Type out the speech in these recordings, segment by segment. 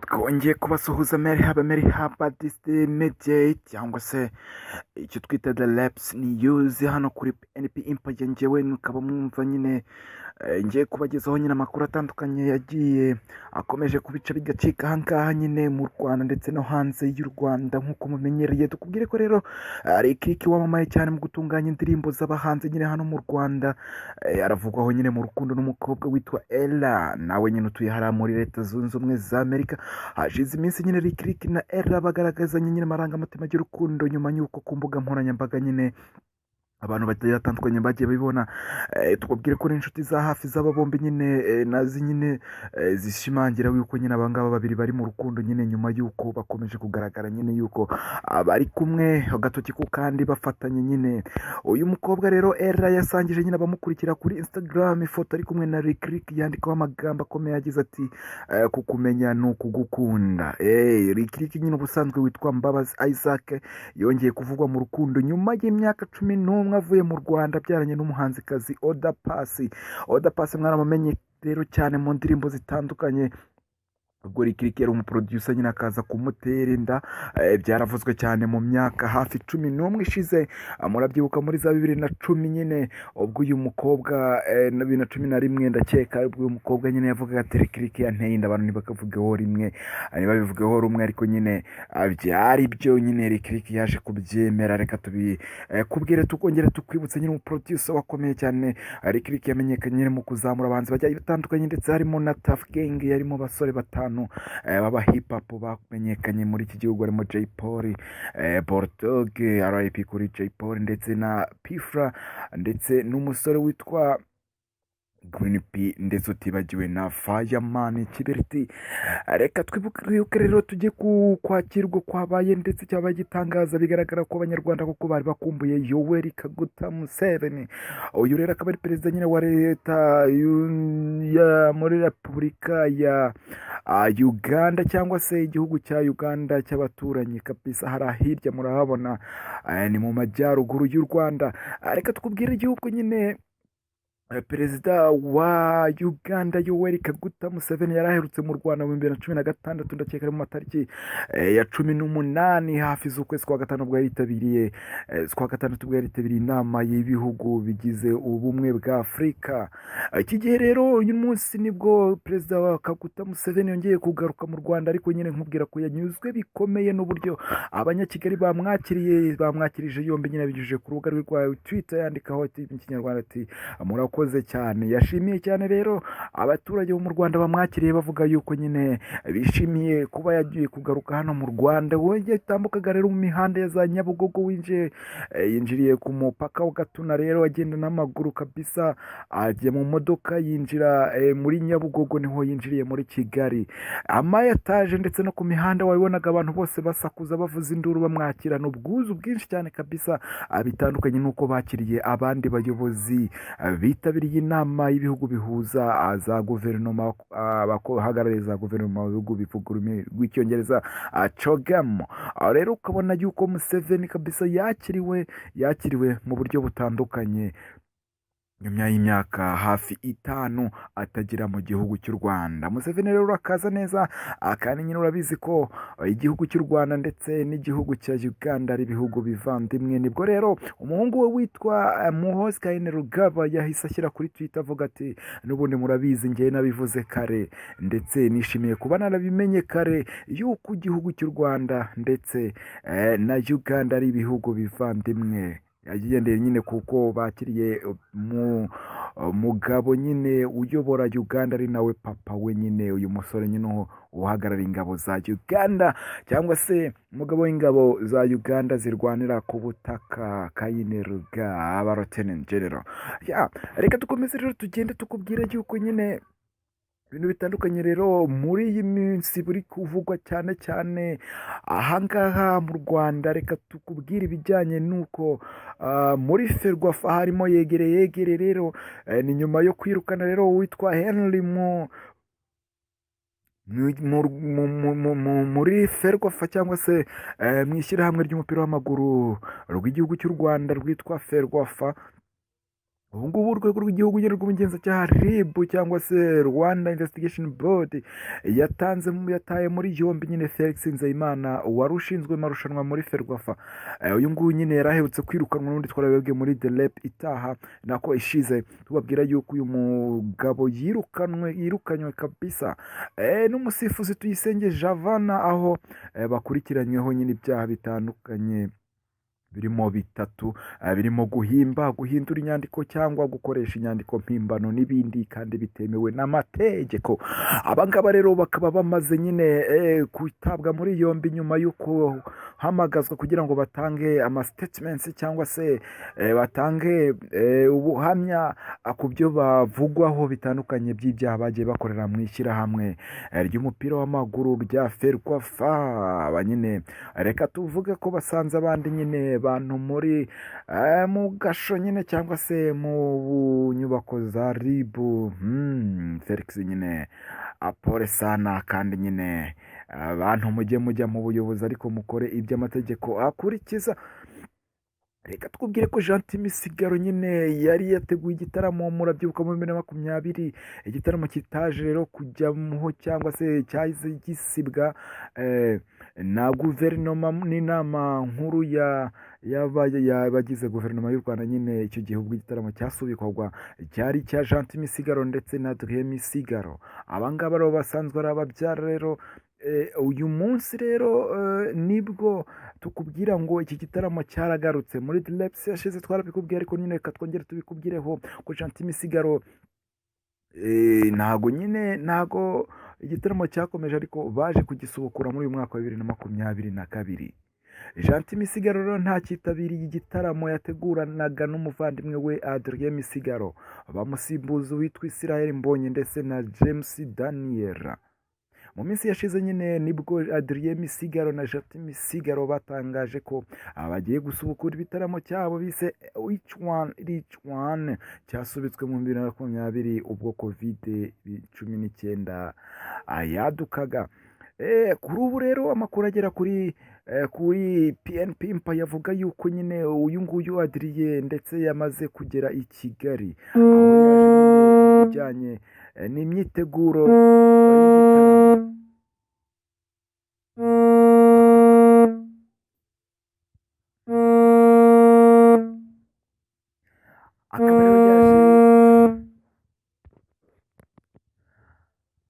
Twongeye kubasuhuza. Merhaba, merhaba, this media cyangwa se icyo twita The Laps News hano kuri NP Empire. Njyewe mukaba mwumva nyine, ngiye kubagezaho nyine amakuru atandukanye yagiye akomeje kubica bigacika ahangaha nyine mu Rwanda ndetse no hanze y'u Rwanda. Nk'uko mumenyereye, tukubwire ko rero Lick Lick wamamaye cyane mu gutunganya indirimbo z'abahanzi nyine hano mu Rwanda, aravugwaho nyine mu rukundo n'umukobwa witwa Ella, nawe nyine utuye hariya muri Leta Zunze Ubumwe za Amerika. Hashize iminsi nyine Lick Lick na Ella bagaragazanya nyine amarangamutima y'urukundo, nyuma y'uko ku mbuga nkoranyambaga nyine abantu bagiye batandukanye bagiye babibona. Tukubwire ko n'inshuti za hafi z'aba bombi nyine, nazi nyine, zishimangira yuko nyine abangaba babiri bari mu rukundo nyine, nyuma y'uko bakomeje kugaragara nyine yuko bari kumwe agatoki ku kandi bafatanye nyine. Uyu mukobwa rero Ella yasangije nyine abamukurikira kuri Instagram ifoto ari kumwe na Lick Lick, yandikaho amagambo akomeye yagize ati: "Kukumenya ni ukugukunda." Lick Lick nyine ubusanzwe witwa Mbabazi Isaac yongeye kuvugwa mu rukundo nyuma y'imyaka 11 avuye mu Rwanda, abyaranye n'umuhanzikazi Oda Paccy. Oda Paccy mwaramumenye rero cyane mu ndirimbo zitandukanye. Ubwo Lick Lick yari umuproducer nyine akaza kumutera inda, byaravuzwe cyane mu myaka hafi 11 ishize. Murabyibuka muri za 2010 nyine, ubwo uyu mukobwa, na 2011 ndakeka, ubwo uyu mukobwa nyine yavugaga ati: "Lick Lick yanteye inda." Abantu ntibakavugeho rimwe, ntibabivugeho rumwe, ariko nyine byari byo nyine, Lick Lick yaje kubyemera. Reka tubikubwire, tukongere tukwibutse nyine umuproducer wakomeye cyane. Lick Lick yamenyekanye nyine mu kuzamura abahanzi bagiye batandukanye, ndetse harimo na Tuff Gang, yarimo abasore batanu b'aba hip hop bamenyekanye muri iki gihugu, harimo Jay Polly, Bulldog, RIP kuri Jay Polly, ndetse na P Fla, ndetse n'umusore witwa Green P, ndetse utibagiwe na Fireman Kiberiti. Reka twibuke rero tujye ku kwakirwa kwabaye ndetse cyabaye gitangaza, bigaragara ko Abanyarwanda koko bari bakumbuye Yoweri Kaguta Museveni. Uyu rero akaba ari perezida nyine wa leta ya muri Repubulika ya Uganda, cyangwa se igihugu cya Uganda cy'abaturanyi kabisa. Hari hirya murahabona, ni mu majyaruguru y'u Rwanda. Reka tukubwire igihugu nyine. Perezida wa Uganda Yoweri Kaguta Museveni yari aherutse mu Rwanda mu 2016, ndakeka ari mu matariki ya 18 hafi z'ukwezi kwa gatanu, ubwo yitabiriye, z'ukwa gatandatu, ubwo yitabiriye inama y'ibihugu bigize Ubumwe bwa Afurika. Iki gihe rero, uyu munsi nibwo perezida wa Kaguta Museveni yongeye kugaruka mu Rwanda, ariko nyine nkubwira ko yanyuzwe bikomeye n'uburyo Abanyakigali bamwakiriye, bamwakirije yombi nyine. Abinyujije ku rubuga rwe rwa Twitter yandikaho ati mu Kinyarwanda ati: "Murakoze cyane." Yashimiye cyane rero abaturage bo mu Rwanda bamwakiriye, bavuga yuko nyine bishimiye kuba yagiye kugaruka hano mu Rwanda. We yatambukaga rero mu mihanda ya za Nyabugogo, winjiye, yinjiriye ku mupaka wa Gatuna rero, agenda n'amaguru kabisa, ajya mu modoka, yinjira muri Nyabugogo, niho yinjiriye muri Kigali. Ama etaje ndetse no ku mihanda wabibonaga, abantu bose basakuza, bavuza induru, bamwakirana ubwuzu bwinshi cyane kabisa, bitandukanye n'uko bakiriye abandi bayobozi bitabiriye inama y'ibihugu bihuza za guverinoma, abahagarariye za guverinoma mu bihugu bivuga ururimi rw'Icyongereza, CHOGM. Rero ukabona yuko Museveni kabisa yakiriwe mu buryo butandukanye nyuma y'imyaka hafi 5 atagera mu gihugu cy'u Rwanda. Museveni rero urakaza neza, kandi nyine urabizi ko igihugu cy'u Rwanda ndetse n'igihugu cya Uganda ari ibihugu bivandimwe. Nibwo rero umuhungu we witwa Muhoozi Kainerugaba yahise ashyira kuri Twitter avuga ati: "N'ubundi murabizi, njyewe nabivuze kare, ndetse nishimiye kuba narabimenye kare yuko igihugu cy'u Rwanda ndetse na Uganda ari ibihugu bivandimwe." Yagendeye nyine kuko bakiriye mu mugabo nyine uyobora Uganda, ari nawe papa we nyine, uyu musore nyine uhagarariye ingabo za Uganda, cyangwa se umugabo w'ingabo za Uganda zirwanira ku butaka, Kainerugaba, Lieutenant General. Ya, reka dukomeze rero tugende tukubwira yuko nyine ibintu bitandukanye rero muri iyi minsi buri kuvugwa cyane cyane ahangaha mu Rwanda. Reka tukubwire ibijyanye n'uko muri FERWAFA harimo yegere yegere rero, ni nyuma yo kwirukana rero uwitwa Henry mu muri FERWAFA, cyangwa se mu ishyirahamwe ry'umupira w'amaguru rw'igihugu cy'u Rwanda rwitwa FERWAFA. Ubu ngubu urwego rw'igihugu rw'ubugenzacyaha RIB cyangwa se Rwanda Investigation Board yatanze yataye muri yombi nyine Felix Nzeyimana wari ushinzwe amarushanwa muri Ferwafa. Uyu nguyu nyine yari aherutse kwirukanwa n'undi twarabibabwiye muri The Rep itaha nako ishize, tubabwira yuko uyu mugabo yirukanywe kabisa, n'umusifuzi Tuyisenge Javana, aho bakurikiranyweho nyine ibyaha bitandukanye birimo bitatu, birimo guhimba, guhindura inyandiko cyangwa gukoresha inyandiko mpimbano n'ibindi kandi bitemewe n'amategeko. Abangaba rero bakaba bamaze nyine kwitabwa muri yombi nyuma y'uko hamagazwa kugira ngo batange ama statements cyangwa se batange ubuhamya ku byo bavugwaho bitandukanye by'ibyaha bagiye bakorera mu ishyirahamwe ry'umupira w'amaguru rya Ferwafa. Aba nyine reka tuvuge ko basanze abandi nyine bantu muri mu gasho nyine cyangwa se mu nyubako za RIB. Felix nyine apole sana, kandi nyine abantu mujye mujya mu buyobozi ariko mukore ibyo amategeko akurikiza. Reka twubwire ko Gentil Misigaro nyine yari yateguye igitaramo, murabyibuka, muri 2020, igitaramo kitaje rero kujyaho cyangwa se cyahise gisibwa na guverinoma n'inama nkuru ya y'abagize guverinoma y'u Rwanda nyine. Icyo gihe ubwo igitaramo cyasubikwagwa cyari icya Gentil Misigaro ndetse na Adrien Misigaro. Abangaba rero basanzwe ari ababyara rero. Uyu munsi rero nibwo tukubwira ngo iki gitaramo cyaragarutse. Muri The Reps yashize twarabikubwiye, ariko nyine reka twongere tubikubwireho ko Gentil Misigaro ntago nyine ntago igitaramo cyakomeje, ariko baje kugisubukura muri uyu mwaka wa 2022. Gentil Misigaro rero ntakitabiriye igitaramo yateguranaga n'umuvandimwe we Adrien Misigaro, bamusimbuza uwitwa Israel Mbonyi ndetse na James Daniel. Mu minsi yashize nyine nibwo Adrien Misigaro na Gentil Misigaro batangaje ko bagiye gusubukura ibitaramo cyabo bise Each One Reach One, cyasubitswe mu 2020 ubwo Covid-19 yadukaga. Kuri ubu rero amakuru agera kuri PNP Empire avuga yuko nyine uyu nguyu Adrien ndetse yamaze kugera i Kigali, aho yaje nyine mu bijyanye n'imyiteguro y'igitaramo.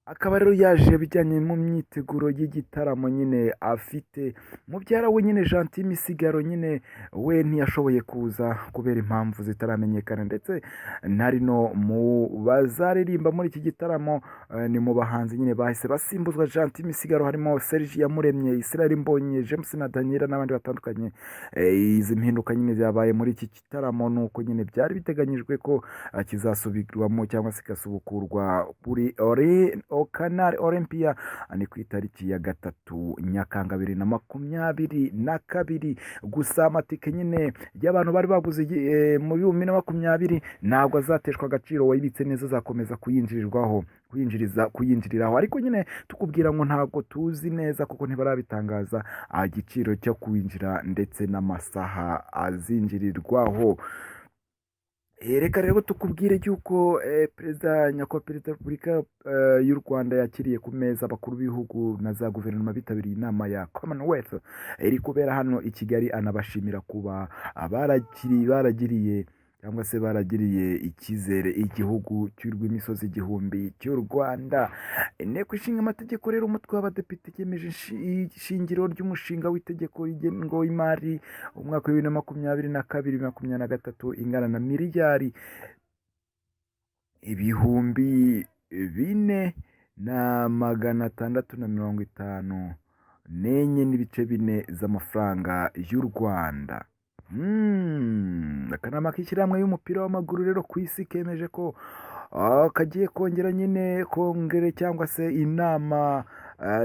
Akaba rero yaje bijyanye mu myiteguro y'igitaramo nyine afite. Mubyara we nyine Gentil Misigaro nyine we ntiyashoboye kuza kubera impamvu zitaramenyekana, ndetse ntari no mu bazaririmba muri iki gitaramo. Ni mu bahanzi nyine bahise basimbuzwa Gentil Misigaro harimo Serge Iyamuremye, Israel Mbonyi, James na Daniela n'abandi batandukanye. Izi mpinduka nyine zabaye muri iki gitaramo nuko nyine byari biteganyijwe ko kizasubirwamo cyangwa se kigasubukurwa kuri Canal Olympia, ni ku itariki ya 3 Nyakanga 2022. Gusa amatike nyine y'abantu bari baguze mu 2020 ntabwo azateshwa agaciro, wayibitse neza azakomeza kuyinjirirwaho kuyinjiriza kuyinjiriraho, ariko nyine tukubwira ngo ntabwo tuzi neza kuko ntibarabitangaza igiciro cyo kwinjira ndetse n'amasaha azinjirirwaho. Reka rero tukubwire yuko perezida, nyakubahwa perezida wa Repubulika y'u Rwanda yakiriye ku meza abakuru b'ibihugu na za guverinoma bitabiriye inama ya Commonwealth iri kubera hano i Kigali, anabashimira kuba baragiriye cyangwa se baragiriye icyizere igihugu cy'urw'imisozi igihumbi cy'u Rwanda. Inteko Ishinga Amategeko rero umutwe w'abadepite yemeje ishingiro ry'umushinga w'itegeko rigenga imari umwaka wa 2022 23, ingana na miliyari 4654.4 z'amafaranga y'u Rwanda. Akanama k'ishyirahamwe y'umupira w'amaguru rero ku isi kemeje ko kagiye kongera nyine kongere cyangwa se inama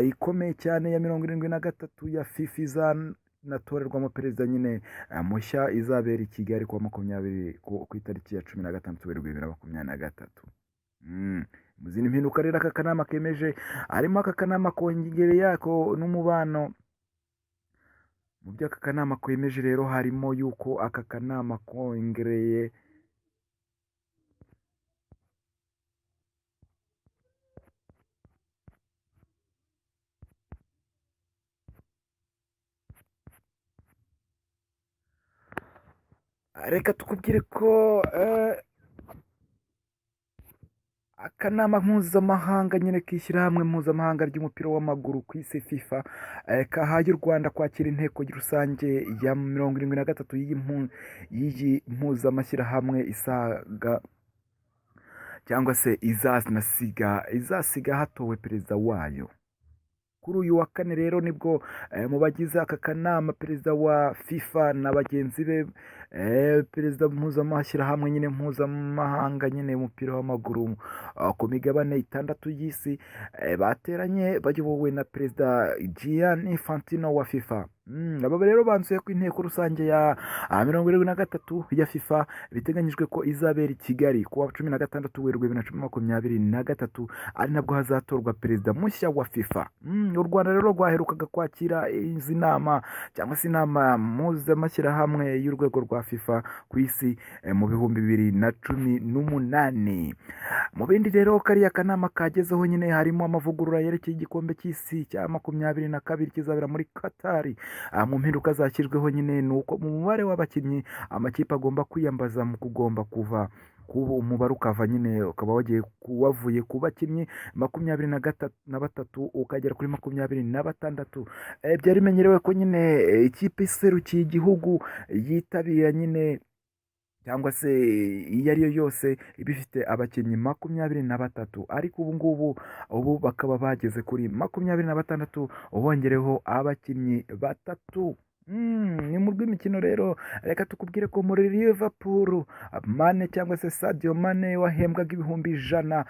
ikomeye cyane ya 73 ya FIFA izanatorerwamo perezida nyine mushya, izabera i Kigali kuwa 20 ku itariki ya 16 Werurwe 2023. Mu zindi mpinduka rero aka kanama kemeje harimo aka kanama kongere yako n'umubano. Mu byo aka kanama kemeje rero harimo yuko aka kanama kongereye Reka tukubwire ko akanama mpuzamahanga nyine k'ishyirahamwe mpuzamahanga ry'umupira w'amaguru ku isi FIFA kahaye u Rwanda kwakira inteko rusange ya 73 y'iyi mpuzamashyirahamwe isaga cyangwa se izanasiga izasiga hatowe perezida wayo. Kuri uyu wa kane rero nibwo mu bagize aka kanama, perezida wa FIFA na bagenzi be, perezida mpuzamashyirahamwe nyine mpuzamahanga nyine w'umupira w'amaguru ku migabane itandatu y'isi, bateranye bayobowe na perezida Gianni Infantino wa FIFA. Aba rero banzuye ko inteko rusange ya 73 ya FIFA biteganyijwe ko izabera i Kigali ku wa 16 Werurwe 2023, ari nabwo hazatorwa perezida mushya wa FIFA. U Rwanda rero rwaherukaga kwakira izi nama cyangwa se inama mpuzamashyirahamwe y'urwego rwa FIFA ku isi mu 2018. Mu bindi rero kariya kanama kagezeho nyine harimo amavugurura yerekeye igikombe cy'isi cya 22 kizabera muri Katari. Mu mpinduka zashyizweho nyine ni uko mu mubare w'abakinnyi amakipe agomba kwiyambaza mu kugomba kuva kuba umubare ukava nyine ukaba wagiye wavuye ku bakinnyi 23 ukagera kuri 26. Byari bimenyerewe ko nyine ikipe iserukiye igihugu yitabira nyine cyangwa se iyo ari yo yose iba ifite abakinnyi 23, ariko ubu ngubu ubu bakaba bageze kuri 26 ubongereho abakinnyi batatu. Ni mu rw'imikino rero, reka tukubwire ko muri Liverpool Mane cyangwa se Sadio Mane wahembwaga 100,000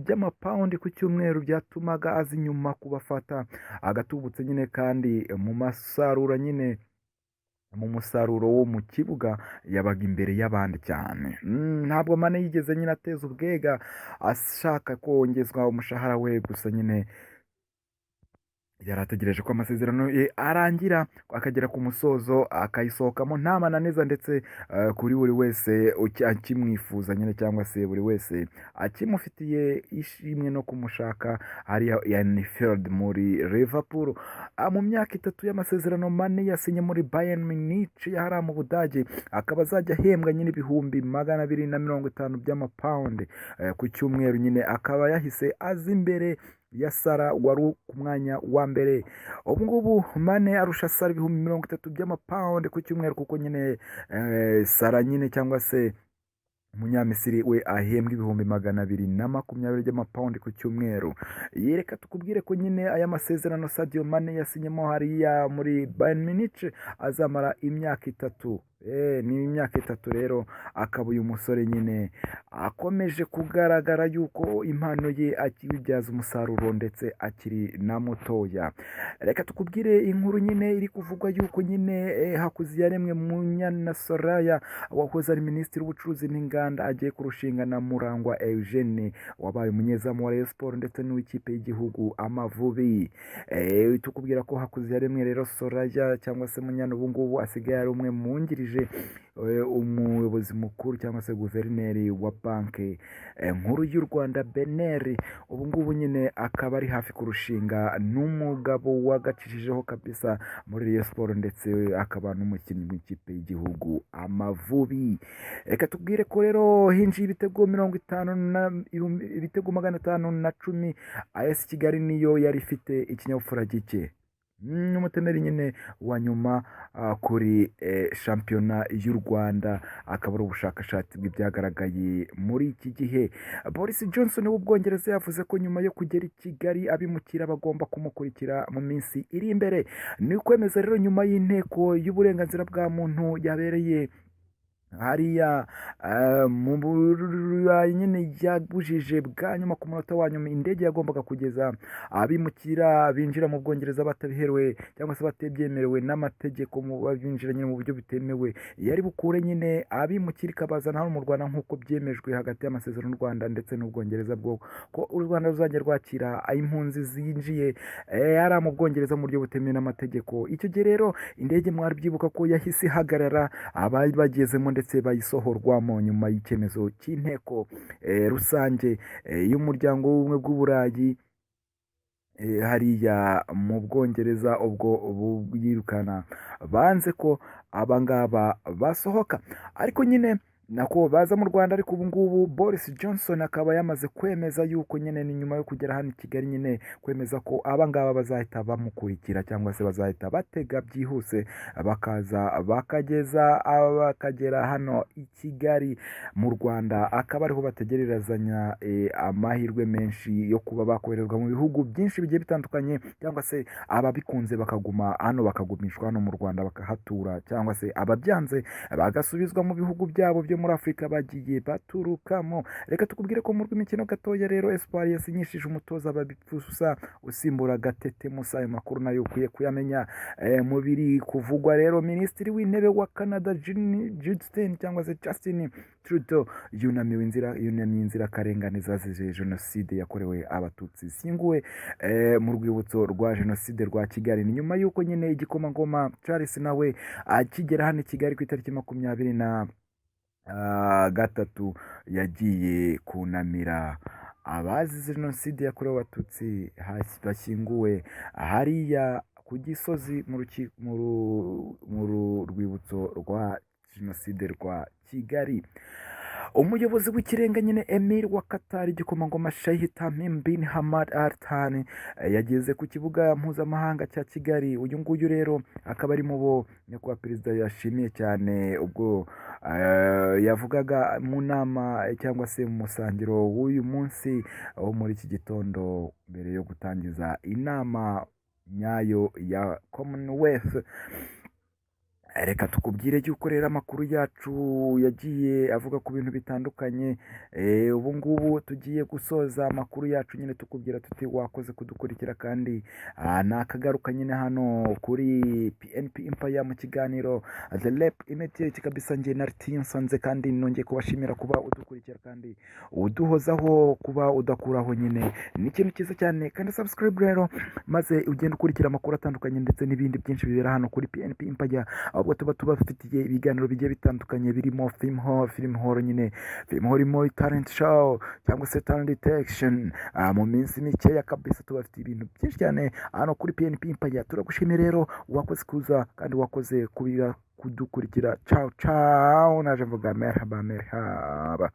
by'amapawundi ku cyumweru byatumaga aza inyuma kubafata agatubutse nyine, kandi mu masarura nyine mu musaruro wo mu kibuga yabaga imbere y'abandi cyane. Ntabwo Mane yigeze nyine ateza ubwega ashaka kongezwa umushahara we, gusa nyine yari ategereje ko amasezerano ye arangira akagera ku musozo akayisohokamo nta mananiza, ndetse kuri buri wese akimwifuza nyine cyangwa se buri wese akimufitiye ishimwe no kumushaka hariya Anfield muri Liverpool. Mu myaka 3 y'amasezerano Mane yasinye muri Bayern Munich hariya mu Budage, akaba azajya ahembwa nyine 250,000 by'amapawundi ku cyumweru nyine, akaba yahise aza imbere ya Salah wari ku mwanya wa mbere. Ubu ngubu Mane arusha Salah 30,000 by'amapawundi ku cyumweru, kuko nyine Salah nyine cyangwa se umunyamisiri we ahembwa 220,000 by'amapawundi ku cyumweru. Yereka tukubwire ko nyine aya masezerano Sadio Mane yasinyemo hariya muri Bayern Munich azamara imyaka 3. Ni imyaka 3 rero, akaba uyu musore nyine akomeje kugaragara yuko impano ye akibibyaza umusaruro ndetse akiri na mutoya. Reka tukubwire inkuru nyine iri kuvugwa yuko nyine Hakuziyaremwe Munyana Soraya wahoze ari minisitiri w'ubucuruzi n'inganda agiye kurushinga na Murangwa Eugene wabaye umunyezamu wa Rayon Sports ndetse n'uw'ikipe y'igihugu Amavubi. Tukubwira ko Hakuziyaremwe rero Soraya cyangwa se Munyana ubu ngubu asigaye ari umwe mu wungirije umuyobozi mukuru cyangwa se guverineri wa banki nkuru y'u Rwanda BNR. Ubu ngubu nyine akaba ari hafi kurushinga n'umugabo wagacishijeho kabisa muri Rayon Sports ndetse akaba n'umukinnyi w'ikipe y'igihugu Amavubi. Reka tubwire ko rero hinjiye ibitego 50 na ibitego 510, AS Kigali niyo yari ifite ikinyabupfura gike. N'umutemeri nyine wa nyuma kuri shampiyona y'u Rwanda, akaba ari ubushakashatsi bw'ibyagaragaye muri iki gihe. Boris Johnson w'Ubwongereza yavuze ko nyuma yo kugera i Kigali abimukira bagomba kumukurikira mu minsi iri imbere. Ni ukwemeza rero nyuma y'inteko y'uburenganzira bwa muntu yabereye hariya mu Burayi nyine yabujije bwa nyuma ku munota wa nyuma indege yagombaga kugeza abimukira binjira mu Bwongereza batabiherewe cyangwa se batabyemerewe n'amategeko, mu binjira nyine mu buryo butemewe, yari bukure nyine abimukira ikabazana hano mu Rwanda nk'uko byemejwe hagati y'amasezerano y'u Rwanda ndetse n'Ubwongereza bwo ko u Rwanda ruzajya rwakira impunzi zinjiye hariya mu Bwongereza mu buryo butemewe n'amategeko. Icyo gihe rero indege mwari byibuka ko yahise ihagarara, abari bagezemo ndetse bayisohorwamo nyuma y'icyemezo cy'inteko rusange y'umuryango w'ubumwe bw'Uburayi. Hariya mu Bwongereza ubwo bwirukana banze ko abangaba basohoka, ariko nyine nako baza mu Rwanda. Ariko ubu ngubu Boris Johnson akaba yamaze kwemeza yuko nyine ni nyuma yo kugera hano i Kigali nyine kwemeza ko abangaba bazahita bamukurikira cyangwa se bazahita batega byihuse bakaza bakageza bakagera hano i Kigali mu Rwanda, akaba ariho bategererezanya amahirwe menshi yo kuba bakoherezwa mu bihugu byinshi bigiye bitandukanye, cyangwa se ababikunze bakaguma hano, bakagumishwa hano mu Rwanda bakahatura, cyangwa se ababyanze bagasubizwa mu bihugu byabo byo muri Afurika bagiye baturukamo. Reka tukubwire ko mu rw'imikino gatoya rero, Espoir yasinyishije umutoza Babipfusa usimbura Gatete Musa. Ayo makuru nayo ukwiye kuyamenya. Mu biri kuvugwa rero, Minisitiri w'Intebe wa Canada Justin cyangwa se Justin Trudeau yunamiwe inzira yunamiye inzirakarengane zazize Jenoside yakorewe Abatutsi zishyinguwe mu rwibutso rwa Jenoside rwa Kigali. Ni nyuma y'uko nyine igikomangoma Charles nawe akigera hano i Kigali ku itariki 23 yagiye kunamira abazize Jenoside yakorewe Abatutsi bashyinguwe hariya ku Gisozi mu rwibutso rwa Jenoside rwa Kigali. Umuyobozi w'ikirenga nyine, Emir wa Qatar, igikomangoma Sheikh Tamim bin Hamad Al Thani, yageze ku kibuga mpuzamahanga cya Kigali. Uyu nguyu rero akaba ari mu bo nyakubahwa perezida yashimiye cyane ubwo yavugaga mu nama cyangwa se mu musangiro w'uyu munsi wo muri iki gitondo mbere yo gutangiza inama nyayo ya Commonwealth. Reka tukubwire yuko rero amakuru yacu yagiye avuga ku bintu bitandukanye. Ubu ngubu tugiye gusoza amakuru yacu nyine tukubwira tuti wakoze kudukurikira, kandi nakagaruka nyine hano kuri PNP Empire mu kiganiro The Lep Immediate kabisa. Njye na nsanze kandi nongeye kubashimira kuba udukurikira kandi uduhozaho, kuba udakuraho nyine ni ikintu cyiza cyane. Kandi subscribe rero maze ugende ukurikira amakuru atandukanye ndetse n'ibindi byinshi bibera hano kuri PNP Empire, ahubwo tuba tubafitiye ibiganiro bigiye bitandukanye birimo film hall, film hall nyine, film hall irimo talent show cyangwa se talent detection. Mu minsi mikeya kabisa tubafitiye ibintu byinshi cyane hano kuri PNP Empire. Turagushimiye rero, wakoze kuza kandi wakoze kubira kudukurikira. Ciao ciao, naje mvuga merhaba merhaba.